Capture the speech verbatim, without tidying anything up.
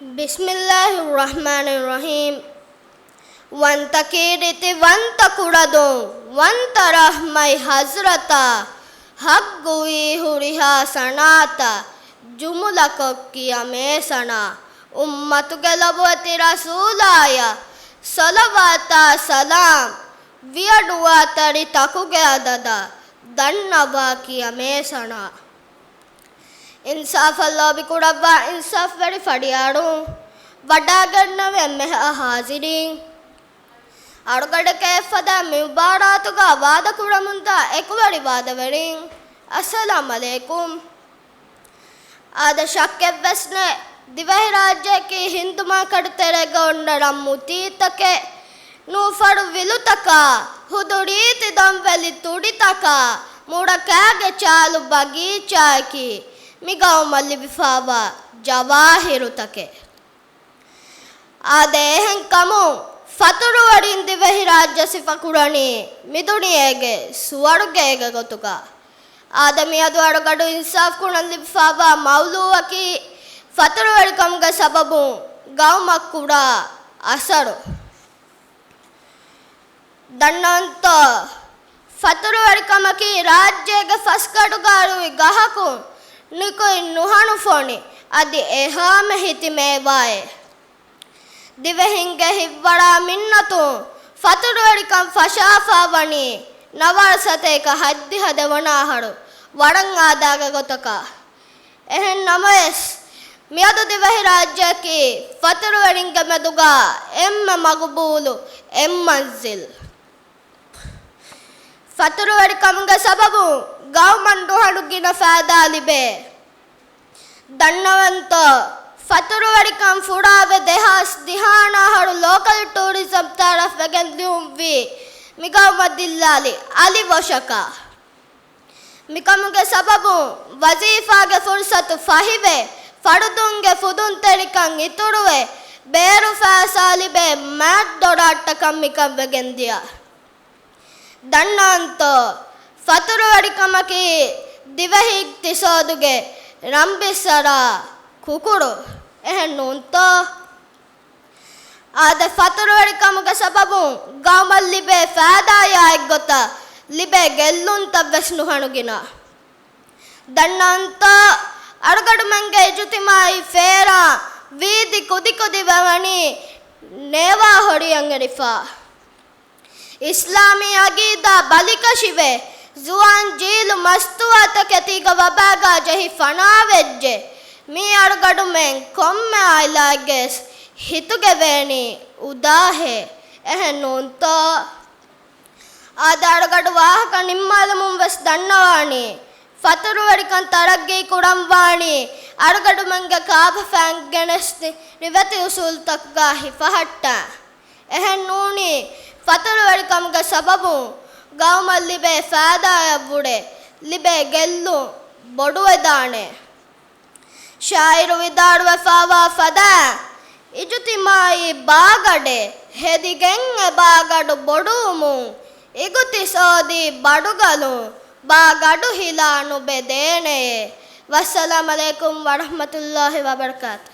ބިސްމިއްލާހިއްރަޙްމާނިއްރަޙީމް. ވަންތަ ކީރިތި ވަންތަ ކުޑަދުން ވަންތަ ރަޙްމަތް ޙަޟްރަތާ، ޙައްޤުވީ ހުރިހާ ސަނާތައް، ޖުމުލަކޮށް ކިޔަމޭ ސަނާ. އުއްމަތުގެ ލޮބުވެތި ރަސޫލާޔަށް، ޞަލަވާތާ ސަލާމް، ވިޔަޑުވާ ތަރި ތަކުގެ އަދަދަށް، ދަންނަވާ ކިޔަމޭ ސަނާ. އިންސާފަށް ލޯބި ކުޑައްވާ އިންސާފްވެރި ފަޑިޔާރުން، ވަޑާގެންނެވި އެންމެހާ ޙާޟިރީން، އަޅުގަޑެކޭ އެއްފަދަ މި މުބާރާތުގަ ވާދަ ކުރަމުންދާ އެކުވެރި ވާދަވެރިން، އައްސަލާމް ޢަލައިކުމް. އާދެ، ޝައްކެއްވެސް ނެތް، ދިވެހިރާއްޖެއަކީ ހިންދުމާކަނޑު ތެރޭގަ އޮންނަ ރަން މުތީތަކެއް، ނޫފަޅު ވިލުތަކާ، ހުދު ރީތި ދޮންވެލި ތުނޑިތަކާ، މުޑަކާގެ ޗާލު ބަގީޗާއަކީ، މި ގައުމަށް ލިބިފާވާ ޖަވާހިރުތަކެއް. އާދެ، އެހެންކަމުން ފަތުރުވެރިން ދިވެހިރާއްޖެ ސިފަކުރަނީ މިދުނިޔޭގެ ސުވަރުގޭގެ ގޮތުގަ. އާދެ، މިއަދު އަޅުގަޑު އިންސާފް ކުރަން ލިބިފާވާ މައުޟޫޢަކީ ފަތުރުވެރިކަމުގެ ސަބަބުން ގައުމަށް ކުރާ އަސަރު. ދަންނަވަންތޯ، ފަތުރުވެރިކަމަކީ ރާއްޖޭގެ ފަސްގަޑުގަ އަރުވި ގަހަކުން ނިކުތް ނުހަނު ފޮނި އަދި އެހާމެ ހިތި މޭވާއެއް. ދިވެހިންގެ ހިތްވަރާ މިންނަތުން ފަތުރުވެރިކަން ފަށާފާ ވަނީ ނަވާރަ ސަތޭކަ ހައްދިހަ ދެވަނަ އަހަރު ވަރަށް އާދައިގެ ގޮތަކަށް. އެހެން ނަމަވެސް، މިއަދު ދިވެހިރާއްޖެއަކީ ފަތުރުވެރިންގެ މެދުގަ އެންމެ މަގުބޫލު، އެއް މަންޒިލް. ފަތުރުވެރިކަމުގެ ސަބަބުން ގައުމަށް ނުހަނު ގިނަ ފައިދާ ލިބޭ. ދަންނަވަންތޯ، ފަތުރުވެރިކަން ފުރާވެ ދެހާސް ދިހަ އަހަރު ލޯކަލް ޓޫރިޒަމް ތައާރަފް ވެގެން ދިއުންވީ މިގައުމަށް ދިއްލާލި އަލި ވޮށަކަށް. މިކަމުގެ ސަބަބުން ވަޒީފާގެ ފުރުސަތު ފަހިވެ، ފަރުދުންގެ ފުދުންތެރިކަން އިތުރުވެ، ބޭރު ފައިސާ ލިބޭ މާތް ދޮރާއްޓަކަށް މިކަން ވެގެންދިޔަ. ދަންނަވަންތޯ، ފަތުރުވެރިކަމަކީ ދިވެހި އިގްތިސޯދުގެ ރަންބިއްސަރާ ކުކުރު، އެހެން ނޫންތޯ؟ އާދެ، ފަތުރުވެރިކަމުގެ ސަބަބުން ގައުމަށް ލިބޭ ފައިދާޔާ އެއްގޮތަށް ލިބޭ ގެއްލުންތައްވެސް ނުހަނު ގިނަ. ދަންނަވަންތޯ، އަޅުގަޑުމެންގެ އިޖުތިމާޢީ ފޭރާ ވީދި ކުދިކުދިވެވަނީ ނޭވާ ހޮޑިއަށް އެރިފަ. އިސްލާމީ އަގީދާ ބަލިކަށިވެ، ޒުވާން ޖީލު މަސްތުވާތަކެތީގަ ވަބާގާ ޖެހި ފަނާވެއްޖެ. މީ އަޅުގަޑުމެން ކޮންމެ އާއިލާއެއްގެ ހިތުގެ ވޭނީ އުދާހޭ. އެހެން ނޫންތޯ؟ އާދެ، އަޅުގަޑު ވާހަކަ ނިންމާލަމުން ވެސް ދަންނަވާނީ، ފަތުރުވެރިކަން ތަރައްގީ ކުރަންވާނީ އަޅުގަޑުމެންގެ ކާބަފައިން ގެނެސްދިން ރިވެތި އުސޫލުތަކުގައި ހިފަހައްޓާ. އެހެން ނޫނީ، ފަތުރުވެރިކަމުގެ ސަބަބުން ގައުމަށް ލިބޭ ފައިދާއަށްވުރެ ލިބޭ ގެއްލުން ބޮޑުވެދާނެ. ޝާއިރު ވިދާޅުވެފާވާ ފަދަ އިޖުތިމާޢީ ބާގަޑެއް ހެދިގެން އެ ބާގަޑު ބޮޑުވުމުން އިގުތިސޯދީ ބަޑުގަލުން ބާގަޑު ހިލާ ނުބެދޭނެޔޭ. ވައްސަލާމް ޢަލައިކުމް ވަރަޙްމަތުﷲި ވަބަރަކާތު.